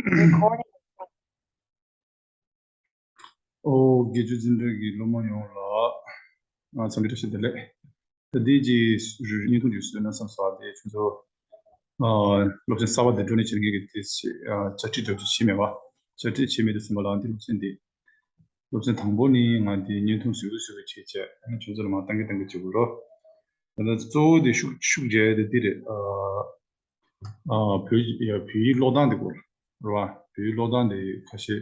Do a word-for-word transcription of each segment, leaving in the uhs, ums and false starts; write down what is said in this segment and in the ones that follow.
Recording. ཨོ། དགེ་བཅུ་འཛིན་གྲྭའི་སློབ་མ་ཡོངས་ལ་ང་འཚམས་འདྲི་བཀྲ་ཤིས་བདེ་ལེགས། ད་ལྟའི་གི་བརྙན་ཐུང་འདི་བཟོས་ན་བསམ་སོང་། དེ་ཁྱོད་ཚོ་ཨ་སློབ་ཚན་གསར་པ་འདི་འགྲོ་ནས་བྱེད་མཁན་གྱི་དེ་ཨ་བཅར་འདྲི་འདྲ་བྱས་མེད་པ། བཅར་འདྲི་བྱས་མེད་དུས་ཙམ་པ་ལ་འདི་སློབ་ཚན་འདི། སློབ་ཚན་དང་པོ་ནི་ང་འདི་བརྙན་ཐུང་བཟོས་བཟོས་བྱས་བྱས་ཨ་ནི་ཁྱོད་ཚོ་ལ་མར་བཏང་གི་བཏང་གི་བྱེད་དགོས་རོ། ད་ལྟ་གཙོ་བོ་དེ་ཤུགས་ཤུགས་རྒྱག་ཡ་དེ་འདི་རེད། ཨ་ཨ་བོད་ཡིག་བོད་ཡིག་ཀློག་སྟངས་དེ་སྐོར་རེད་བ། བོད་ཡིག་ཀློག་སྟངས་དེ་ཁ་ཤས་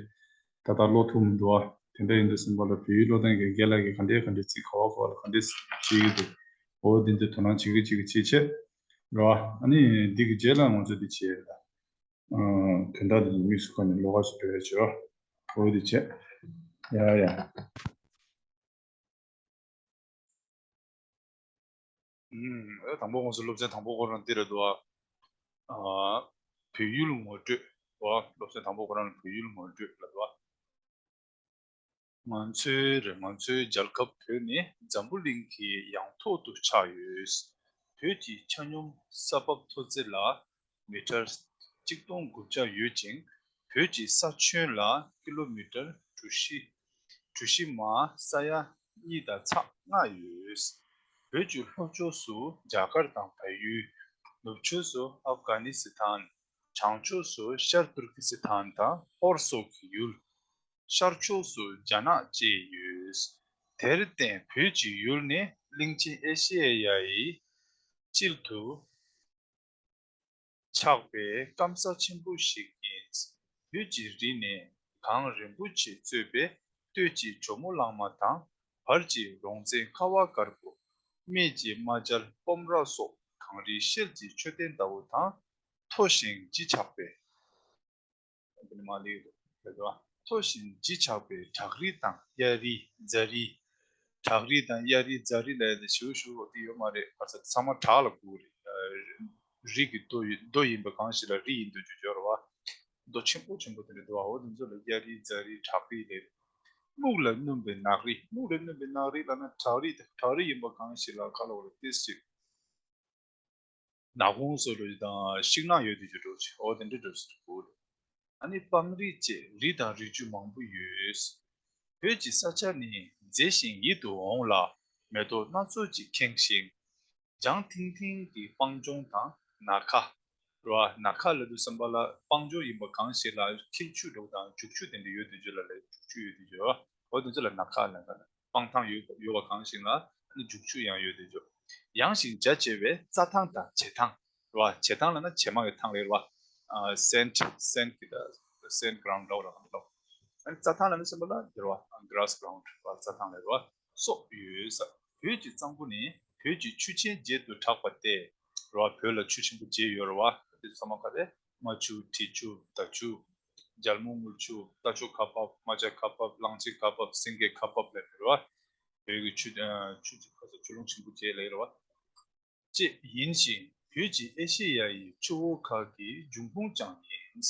ད་ལྟ་ཀློག་ཐུབ་མི་འདུག་བ། དེ་འདྲ་ཡིན་དུས་ཙམ་པ་ལ་བོད་ཡིག་ཀློག་སྟངས་ཀྱི་རྒན་ལགས་ཀྱིས་ག་འདྲས་ག་འདྲས་ཚིག་ག་བ་ག་བ་ལ་ག་འདྲས་བྱེད་ཀྱི་འདུག་འོ་དེ་ཚོ་དོ་སྣང་བྱེད་ཀྱི་བྱེད་ཀྱི་བྱེད་ཀྱི་བྱེད་རེད་བ། ཨ་ནི་འདི་གི་རྗེས་ལ་ང་ཚོ་འདི་བྱེད་ཡ་རེད་ད། ཨ་དོན་དག་དེ་ཚོ་དམིགས་སུ་བཀར་ནས་ལོགས་ཀ་ཞིག་འགྲོ་ཡ་བྱེད་རོགས། འོ་དེ་བྱས། ཡ་ཡ། ཨུམ། ཨེ་དང་པོ་ང་ཚོ་སློབ་ཚན་དང་པོ་ཁོ་རང་འདི་རེད་འདུག་ཨ། ཨ་བོད་ཡུལ་ངོ་སྤྲོད། འོ་སློབ་ཚན་དང་པོ་ཁོ་རང་ལ་བོད་ཡུལ་ངོ་སྤྲོད་ལབ་འདུག་ཨ། ང་ཚོའི་རེད། ང་ཚོའི་རྒྱལ་ཁབ་བོད་ནི་འཛམ་བུ་གླིང་གི་ཡང་ཐོག་ཏུ་ཆགས་ཡོད། བོད་ཀྱི་ཆ་སྙོམས་ས་བབ་མཐོ་ཚད་ལ་མི་ཊར་གཅིག་སྟོང་དགུ་བརྒྱ་ཡོད་ཅིང་། བོད་ཀྱི་ས་ཁྱོན་ལ་ཀི་ལོ་མི་ཊར་གྲུ་བཞི་གྲུ་བཞི་མ་ས་ཡ་གཉིས་དང་ཚེག་ལྔ་ཡོད། བོད་ཀྱི་ལྷོ་ཕྱོགས་སུ་རྒྱ་གར་དང་བལ་ཡུལ། ནུབ་ཕྱོགས་སུ་ཨབ་གྷ་ནི་སི་ཐན། བྱང་ཕྱོགས་སུ་ཤར་ཏུར་ཀི་སི་ཐན་དང་ཧོར་སོག་གི་ཡུལ། ཤར་ཕྱོགས་སུ་རྒྱ་ནག་བཅས་ཡོད། དེར་བརྟེན་བོད་ཀྱི་ཡུལ་ནི་གླིང་ཆེན་ཨེ་ཤེ་ཡའི་དཀྱིལ་དུ་ཆགས་པའི་སྐམ་ས་ཆེན་པོ་ཞིག་ཡིན། བོད་ཀྱི་རི་ནི་གངས་རིན་པོ་ཆེས་གཙོས་པའི་སྟོད་ཀྱི་ཇོ་མོ་གླང་མ་དང་། བར་གྱི་རོང་བཙན་ཁ་བ་དཀར་པོ། སྨད་ཀྱི་རྨ་བྱ་སྤོམ་ར་སོགས་གངས་རིའི་ཤེལ་གྱི་མཆོད་རྟེན་ལྟ་བུ་དང་། མཐོ་ཞིང་བརྗིད་ཆགས་པའི། འདི་ནི་མ་ལེགས་རེད་དོ། མཐོ་ཞིང་བརྗིད་ཆགས་པའི་བྲག་རི་དང་གཡའ་རི་རྫ་རི། བྲག་རི་དང་གཡའ་རི་རྫ་རི་ལབ་ཡ་དེ་ཞེ་པོ་ཞེ་པོ་དེ་ཡོད་མ་རེད། ག་ས་ཚང་མ་བྲག་ལ་གོ་རེད། རི་གི་རྡོ་ཡི་རྡོ་ཡིན་པ་གང་ཞིག་ལ་རི་ཡིན་འདུག་ཅེས་བརྗོད་རེད་བ། རྡོ་ཆེན་པོ་ཆེན་པོ་དེ་འདྲ་འདུག་བ། འོ་དེ་ཚོ་ལ་གཡའ་རི་རྫ་རི་བྲག་རི་ལབ་རེད། སྨུག་ལ་སྣུམ་པའི་ནགས་རི། སྨུག་ལ་སྣུམ་པའི་ནགས་རི་ལབ་ན་བྲག་རི་དང་བྲག་རི་ཡིན་པ་གང་ཞིག་ལ་ག་ལ་འོ་རེད་ཏོག་ཙམ་ཅིག་ནག་ཁུང་བཟོ་འདྲ་ཅིག་དང་ཤིང་ནགས་ཡོད་དེ་ཅིག་འདྲ་ཅིག་འོ་དེ་འདྲ་འདྲ་ཅིག་འདུག་ཨ་ནི་སྤང་རི་བཅས་རི་དང་རི་ཆུ་མང་པོ་ཡོད། བོད་ཀྱི་ས་ཆ་ནི་མཛེས་ཤིང་ཡིད་དུ་འོང་ལ་མེ་ཏོག་སྣ་ཚོགས་ཀྱིས་ཁེངས་ཤིང་། ལྗང་ཐིང་ཐིང་གི་སྤང་ལྗོངས་དང་ནམ་མཁའ། རེད་བ། ནམ་མཁའ་ལབ་དུས་ཙམ་པ་ལ་སྤང་ལྗོངས་ཡིན་པ་གང་ཞིག་ལ་འཁྱིལ་ཆུ་འདྲ་བོ་དང་རྒྱུག་ཆུ་དེ་འདྲ་ཡོད་དེ་ཅིག་ལ་ལས་རྒྱུག་ཆུ་ཡོད་དེ་ཅིག་འོ་དེ་ཚོ་ལ་ནམ་མཁའ་ལབ་ན། སྤང་ཐང་ཡོད་ཡོད་པ་གང་ཞིག་ལ་ཨ་ནི་རྒྱུག་ཆུ་ཡང་ཡོད་དེ་ཅོ། ཡངས་ཤིང་རྒྱ་ཆེ་བའི་རྩྭ་ཐང་དང་བྱེ་ཐང་རེད་བ། བྱེ་ཐང་ལབ་ན་བྱེ་མ་གི་ཐང་རེད་བ། ཨ་སེནཊ་སེནཊ་གི་ད་སེནཊ་གྷ་རའུནཌ་འདྲ་བོ་ར་གང་འདྲ། ཨ་ནི་རྩྭ་ཐང་ལབ་ན་སེམས་པ་ལ་དེ་རེད་བ། གྷ་ར་སི་གྷ་རའུནཌ་རེད་བ། རྩྭ་ཐང་ལ་རེད་བ། སོགས་ཡོད་ས། བོད་ཀྱི་གཙང་པོ་ནི་བོད་ཀྱི་ཆུ་ཆེན་བརྒྱད་དུ་གྲགས་པ་སྟེ། རེད་བ། བོད་ལ་ཆུ་ཆེན་པོ་བརྒྱད་ཡོད་རེད་བ། དེ་ཚང་མ་ག་རེ། རྨ་ཆུ། འབྲི་ཆུ། མདའ་ཆུ། རྒྱལ་མོ་རྔུལ་ཆུ། རྟ་མཆོག་ཁ་འབབ། རྨ་བྱ་ཁ་འབབ། གླང་ཆེན་ཁ་འབབ། སེང་གེ་ཁ་འབབ་ལབ་རེད་བ། བོད་ཀྱི་ཆུ་ཨ་ཆུ་ཆུ་ཁ་ས་ཆུ་ཀླུང་ཆེན་པོ་བརྒྱད་ལབ་རེད་བ། ཅེས་ཡིན་ཞིང་བོད་ཀྱི་ཨེ་ཤེ་ཡ་ཡི་ཆུ་བོ་ཁག་གི་འབྱུང་ཁུངས་ཀྱང་ཡིན།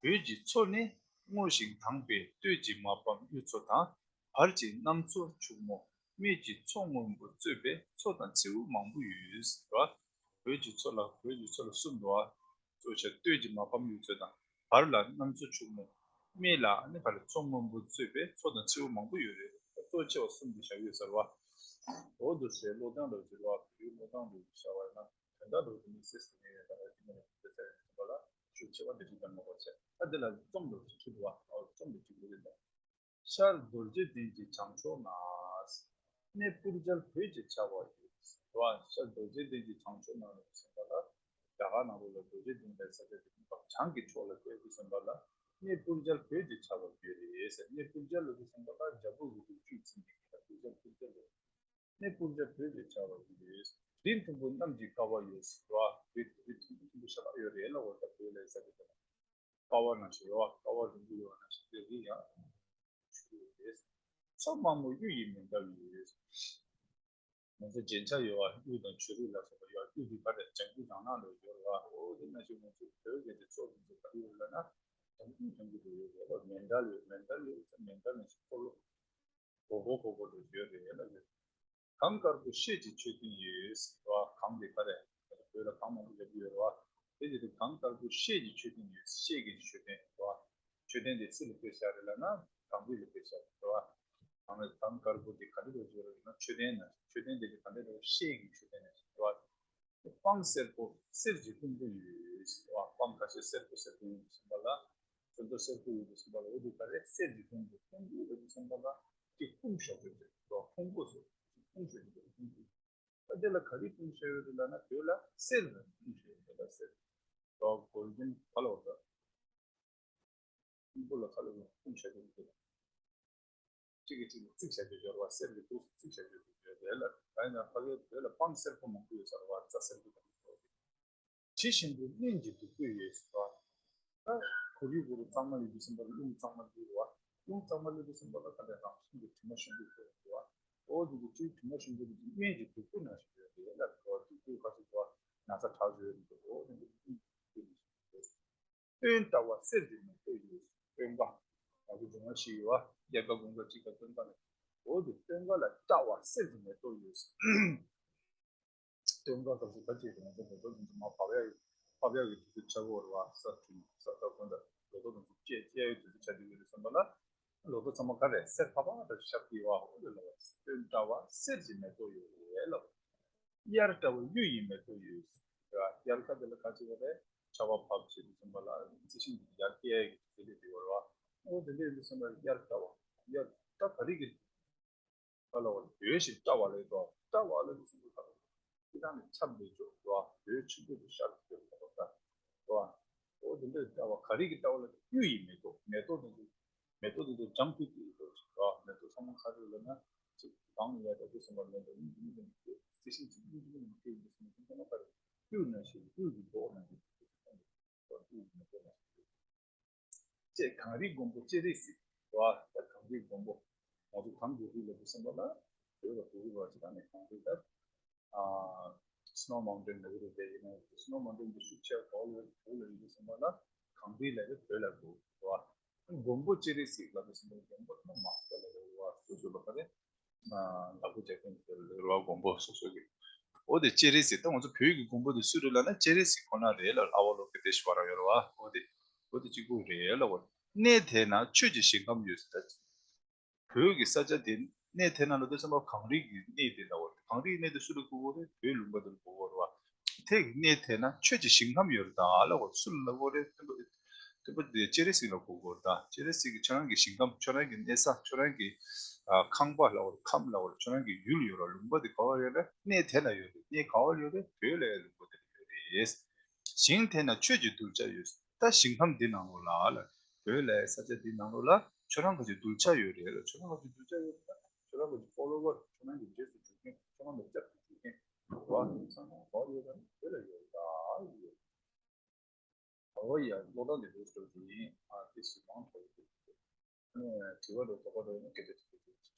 བོད་ཀྱི་མཚོ་ནི་སྔོ་ཞིང་དྭངས་པའི་སྟོད་ཀྱི་མ་ཕམ་གཡུ་མཚོ་དང་། བར་གྱི་གནམ་མཚོ་ཕྱུག་མོ། སྨད་ཀྱི་མཚོ་སྔོན་པོ་གཙོས་པའི་མཚོ་དང་མཚེའུ་མང་པོ་ཡོད་ཟེར་བ། བོད་ཀྱི་མཚོ་ལ་བོད་ཀྱི་མཚོ་ལ་གསུམ་འདུག་བ། གཙོ་ཆེ་སྟོད་ཀྱི་མ་ཕམ་གཡུ་མཚོ་དང་། བར་ལ་གནམ་མཚོ་ཕྱུག་མོ། སྨད་ལ་ཨ་ནི་བར་མཚོ་སྔོན་པོ་གཙོས་པའི་མཚོ་དང་མཚེའུ་མང་པོ་ཡོད་རེད། གཙོ་ཆེ་བ་གསུམ་དེ་བཞག་ཡོད་ཟེར་བ། འོ་འདུག་སེ་ཀློག་སྟངས་འདྲ་བོ་ཟེར་བ། བོད་ཀློག་སྟངས་འདྲ་བོ་བཞག་པ་ཡིན་ན་དོན་དག་འདྲ་བོ་དེ་དམིགས་བསལ་ཟེར་ནས་ཡོད་ད་རེད། དེ་ནས་དེ་ཚོ་ཡོད་པ་ལ་ཤུགས་ཆེ་བ་འདི་འདྲ་ཙམ་མ་གཏོགས་བྱས། ཨ་འདི་ལ་རྩོམ་འདྲ་བོ་ཞིག་ཁྲིད་འདུག་བ། འོ་རྩོམ་འདི་ཁྲིད་དགོས་རེད་ད། ཤར་རྡོ་རྗེ་གདན་གྱི་བྱང་ཕྱོགས་ན། གནས་སྤུར་རྒྱལ་བོད་ཀྱི་བྱ་བ་ཡོད། རེད་བ། ཤར་རྡོ་རྗེ་གདན་གྱི་བྱང་ཕྱོགས་ན་ལ་སེམས་པ་ལ། རྒྱ་གར་ནང་ལོགས་ལ་རྡོ་རྗེ་གདན་ལ་ས་ཆ་དེ་ནི་བྱང་གི་ཕྱོགས་ལ་བལྟས་དུས་ཙམ་པ་ལ། གནས་སྤུར་རྒྱལ་བོད་ཀྱི་བྱ་བ་ཡོད་རེད་ཟེར། གནས་སྤུར་རྒྱལ་ལ་དུས་ཙམ་པ་ལ་རྒྱལ་པོ་གི་རིགས་རྒྱུད་ཚིག་འདི་གི་ལ་སྤུར་རྒྱལ་སྤུར་རྒྱལ་ལ། གནས་སྤུར་རྒྱལ་བོད་ཀྱི་བྱ་བ་ཡོད་རེད། རི་མཐོན་པོ་གནམ་གྱི་ཀ་བ་ཡོད་ཟེར་བ། རི་རི་མཐོན་པོ་མཐོན་པོ་ཤ་སྟག་ཡོད་རེད་ལ། འོ་ད་བོད་ལ་ས་ཆ་དེ་ལ། ཀ་བ་ནང་བཞིན་རེད་བ། ཀ་བ་རིང་པོ་ཡོད་པ་ནང་བཞིན་དེ་རི་ཡང་ཆུ་ཡོད་རེད། མཚོ་དམའ་མོ་གཡུ་ཡི་མེ་མདའ་ཡོད། ང་ཚོ་རྒྱན་ཆ་ཡོད་བ། གཡུ་དང་བྱུ་རུ་ལ་སོགས་པ་ཡོད། གཡུ་འདི་ག་རེ་ལྗང་གུ་ལྗང་ནག་ལ་ཡོད་རེད་བ། འོ་དེ་ནང་བཞིན་ང་ཚོ་བོད་ཀྱི་དེ་མཚོ་དེ་ཚོ་ག་རེ་ཡོད་ལབ་ན་ལྗང་གུ་ལྗང་གུ་དེ་ཡོད་རེད་བ། མེ་མདའ་ཡོད། མེ་མདའ་ཡོད་ཙང་མེ་མདའ་ནང་བཞིན་འཁོར་ལོ་སྒོར་སྒོར་སྒོར་སྒོར་དེ་ཡོད་རེད་ལབ་ཡོད། གངས་དཀར་པོ་ཤེལ་གྱི་མཆོད་རྟེན་ཡོད་ཟེར་བ། གངས་དེ་ག་རེ། བོད་ལ་གངས་མང་པོ་ཡོད་ཀྱི་ཡོད་རེད་བ། དེ་བྱས་ཏེ་གངས་དཀར་པོ་ཤེལ་གྱི་མཆོད་རྟེན་ཡོད། ཤེལ་གྱི་མཆོད་རྟེན། མཆོད་རྟེན་དེ་སུ་ལ་བོས་བཞག་རེད་ལབ་ན་གངས་རི་ལ་བོས་བཞག་རེད་བ། གངས་རི་གངས་དཀར་པོ་དེ་ག་འདྲ་བོ་བརྗོད་རེད་ལབ་ན་མཆོད་རྟེན་ནང་མཆོད་རྟེན་དེ་ག་འདྲ་རེད་བ། ཤེལ་གྱི་མཆོད་རྟེན་ནང་བཞིན་རེད་བ། སྤང་སེར་པོ་གསེར་གྱི་ཕུང་པོ་ཡོད་ཟེར་བ། སྤང་ཁ་ཤས་སེར་པོ་སེར་པོ་ཡོད་ཟེར་བ་ལ། ཚོན་མདོག་སེར་པོ་ཡོད་ཟེར་བ་ལ། འོ་དེ་ག་རེ་གསེར་གྱི་ཕུང་པོ་ཕུང་པོ་ཡོད་ཟེར་བ་ལ་ཅིག་ཕུང་ཤོག་ཡོད་ཟེར་བ། ཕུང་པོ་ཟེར་ཕུང་ཤོག་ཡོད་ཟེར་ཕུང་པོ། ཨ་དེ་ལ་ག་རེ་ཕུང་ཤོག་ཡོད་ཟེར་ལབ་ན་བོད་ལ་གསེར་ལ་ཕུང་ཤོག་ཡོད་ཟེར་ལ་གསེར། གོལ་ཌེན་ཁ་ལོ་ཟེར། ཕུང་པོ་ལ་ཁ་ལོ་ཕུང་ཤོག་ཡོད་ཟེར། གཅིག་གིས་གཅིག་ལ་རྩིག་བྱ་རྒྱུ་སྦྱོར་བ། གསེར་གྱི་ཐོག་ཏུ་རྩིག་བྱ་རྒྱུ་སྦྱོར་བ་རེད་ལ། ད་ཡིན་ན་ཕ་གིའི་བོད་ལ་སྤང་སེར་པོ་མང་པོ་ཡོད་ས་རེད་བ། རྩྭ་སེར་པོ་དང་། དྲི་ཞིམ་པོ་སྨན་གྱི་བདུག་སྤོས་ཡོད་ཟེར་བ། ད་གོ་རི་གུ་རུ་གཙང་མ་ཡོད་དུས་ཙམ་པ་ལ་རླུང་གཙང་མ་ལུས་རེད་བ། རླུང་གཙང་མ་ལུས་དུས་ཙམ་པ་ལ་ད་ལྟ་རང་བྱུང་གི་དྲི་མ་ཞིམ་པོ་ཡོད་རེད་བ། འོ་དེ་དུས་དྲི་མ་ཞིམ་པོ་དེ་དུས་སྨན་གྱི་བདུག་སྤོས་ནང་བཞིན་ཡོད་རེད་ལ། བདུག་སྤོས་ཁ་ཤས་བ་ན་ཚ་དྲག་ཡོད་རེད། འོ་དེ་དུས་སྨན་གྱི་བདུག་སྤོས་ནང་བཞིན་ཡོད། སྟོན་ཀྲ་བ་གསེར་གྱི་མེ་ཏོག་ཡོད། སྟོན་ཀ། ང་ཚོ་སྒྲོལ་མ་ཞིག་ཡོད་བ། དབྱར་ཀ་དགུན་ཀ་དཔྱིད་ཀ་སྟོན་ཀ་ལ། འོ་དེ་སྟོན་ཀ་ལ་ཀྲ་བ་གསེར་གྱི་མེ་ཏོག་ཡོད། སྟོན་ཀ་སྐབས་སུ་ད་ཅིག་ང་ཚོ་ལོ་ཐོ་དེ་ཚོ་མར་ཕབ་ཡག་ཕབ་ཡག་གི་དུས་ཚོད་ཆགས་ཀྱི་ཡོད་རེད་བ། ས་ཁྲོན་ས་ཐག་གོན་ད་ལོ་ཐོ་དེ་ཚོ་བཅད་བཅད་ཡག་དུས་ཚོད་ཆགས་ཀྱི་ཡོད་རེད་བསམ་པ་ལ། ལོ་ཐོ་ཚང་མ་ག་རེ་གསེར་ཕག་པ་འདྲ་ཞིག་ཤར་གྱི་ཡོད་བ། འོ་དེ་ལ་སྟོན་ཀྲ་བ་གསེར་གྱི་མེ་ཏོག་ཡོད་རེད་ལབ། དབྱར་ཀྲ་བ་གཡུ་ཡི་མེ་ཏོག་ཡོད། དབྱར་ཁ་དེ་ལ་ག་ཅི་བ་རེད། ཆར་པ་བབས་བྱས་དུས་ཙམ་པ་ལ་རྩི་ཤིང་གི་ཡར་སྐྱེ་ཡག་གི་དུས་ཚོད་དེ་ཡོད་རེད་བ། འོ་དེ་འདྲ་ཡིན་དུས་ཙམ་པ་དབྱར་ཀྲ་བ། དབྱར་ད་ག་རེ་གི་ད་ལ་བ་རེད། འོད་ཞེས་ཀྲ་བ་ལས་དོ། ཀྲ་བ་ལ་དུས་ཙམ་པ་ལ་ཁྱེད་རང་ནི་ཆབ་འདྲ་ཅོག་འགྲོ་བ། འོད་ཆེན་པོ་དེ་ཤར་གྱི་ཡོད་པ་རེད་བ། འོ་དེ་འདྲ་ཀྲ་བ་ག་རེ་གི་ཀྲ་བ་ལ་གཡུ་ཡི་མེ་ཏོག་མེ་ཏོག་དེ་ཚོ་མེ་ཏོག་དེ་ཚོ་ལྗང་ཁུ་གི་ཡོད་པ་རེད་བ། མེ་ཏོག་ཚང་མ་ག་རེ་ལབ་ན་ཅིག་གང་ཡག་ད་དུས་ཙམ་པ་ལ་ལ་ཡིན་གྱི་མི་འདུག་རྩི་ཤིང་ཅིག་ཡིན་གྱི་མི་འདུག་སྐྱེ་ཡིན་གྱི་མི་འདུག་ཚང་མ་ག་རེ་གཡུ་ནང་བཞིན་གཡུ་གི་མདོག་ནང་བཞིན། ཅེས་གངས་རིའི་མགོན་པོ་སྤྱན་རས་གཟིགས་བ། ད་གངས་རིའི་མགོན་པོ་ང་ཚོ་གངས་རི་ལ་དུས་ཙམ་པ་ལ་བོད་ལ་བོད་རིགས་བ་ཅིག་ད་ནི་གངས་རི་ལ་ཨ་སི་ནོ་མའུན་ཊེན་ལ་ཡོད་རེད་དེ། ཡིན་ན་སི་ནོ་མའུན་ཊེན་དེ་ཤུགས་ཆེ་བ་ལ་བོད་ལ་ཡོད་དུས་ཙམ་པ་ལ་གངས་རི་ལ་ཡོད་བོད་ལ་བོད་བ། མགོན་པོ་སྤྱན་རས་གཟིགས་ལ་དུས་ཙམ་པ་མགོན་པོ་ད་མ་སྐད་ལ་ཡོད་བ་སུ་སུ་ལ་ག་རེ། ལ་ཕུག་རྒྱག་མཁན་དེ་ལ་རེད་བ། མགོན་པོ་སོ་སོ་གི། འོ་དེ་སྤྱན་རས་གཟིགས། ད་ང་ཚོ་བོད་ཀྱི་མགོན་པོ་དེ་སུ་རེད་ལབ་ན་སྤྱན་རས་གཟིགས་ཁོ་ན་རེད་ལ། ཨ་བ་ལོ་ཀེ་ཏེ་ཤྭ་ར་ཡོད་རེད་བ། འོ་དེ་འོ་དེ་གཅིག་པུ་རེད་ལ། འོ་གནས་དེ་ན་ཆོས་ཀྱི་ཞིང་ཁམས་ཡོད་ཟེར། ད་བོད་ཀྱི་ས་ཆ་དེ་གནས་དེ་ན་ལ་དེ་ཚང་མ་གངས་རི་གི་གནས་དེ་ལ་འོ་དེ་གངས་རིའི་གནས་དེ་སུ་ལ་གོ་གོ་རེད། བོད་ལུང་པ་དེ་ལ་གོ་གོ་རེད་བ། དེ་གི་གནས་དེ་ན་ཆོས་ཀྱི་ཞིང་ཁམས་ཡོད་རེད་ད་ལ། འོ་སུ་ལ་གོ་རེད། སྟོན་པ་སྟོན་པ་དེ་སྤྱན་རས་གཟིགས་ལ་གོ་དགོས་ད། སྤྱན་རས་གཟིགས་ཀྱིས་ཁྱོད་རང་གི་ཞིང་ཁམས་ཁྱོད་རང་གི་གནས་ས་ཁྱོད་རང་གི་ཨ་ཁང་པ་ལ་འོ་ཁམས་ལ་འོ་ཁྱོད་རང་གི་ཡུལ་ཡོད་ར། ལུང་པ་དེ་ག་བ་ཡོད་རེད། གནས་དེ་ལ་ཡོད་རེད། གནས་ག་བ་ཡོད་རེད། བོད་ལ་ཡ་ལུང་པ་དེ་ལ་ཡོད་རེད། ཞིང་དེ་ན་ཆོས་ཀྱི་གདུལ་བྱ་ཡོད། ད་ཞིང་ཁམས་འདི་ནང་ལོགས་ལ་ལ་བོད་ལ་ཡ་ས་ཆ་འདི་ནང་ལོགས་ལ་ཁྱོད་རང་ག་ཅིག་གདུལ་བྱ་ཡོད་རེད་ལ། ཁྱོད་རང་ག་ཅིག་གདུལ་བྱ་ཡོད་རེད། ཁྱོད་རང་ག་ཅིག་ཕོ་ལོ་ཝར་ཁྱོད་རང་གི་རྗེས་སུ་འཇུག་མཁན་ཁྱོད་རང་ལ་སྐྱབས་སུ་འཇུག་མཁན་རེད་བ། དེ་ཚང་མ་ག་བ་ཡོད་རེད། བོད་ལ་ཡོད་རེད་ད་ཡོད། ཨོ་ཡ། ཀློག་སྟངས་འདི་འདྲ་ཞིག་ཡིན། ཨ་དེ་ཞིག་མང་དྲགས་ཡོད། ཨ་ནི་དྲི་བ་འདྲ་དོགས་པ་འདྲ་ཡོད་ན་སྐད་ཆ་དྲི་རོགས་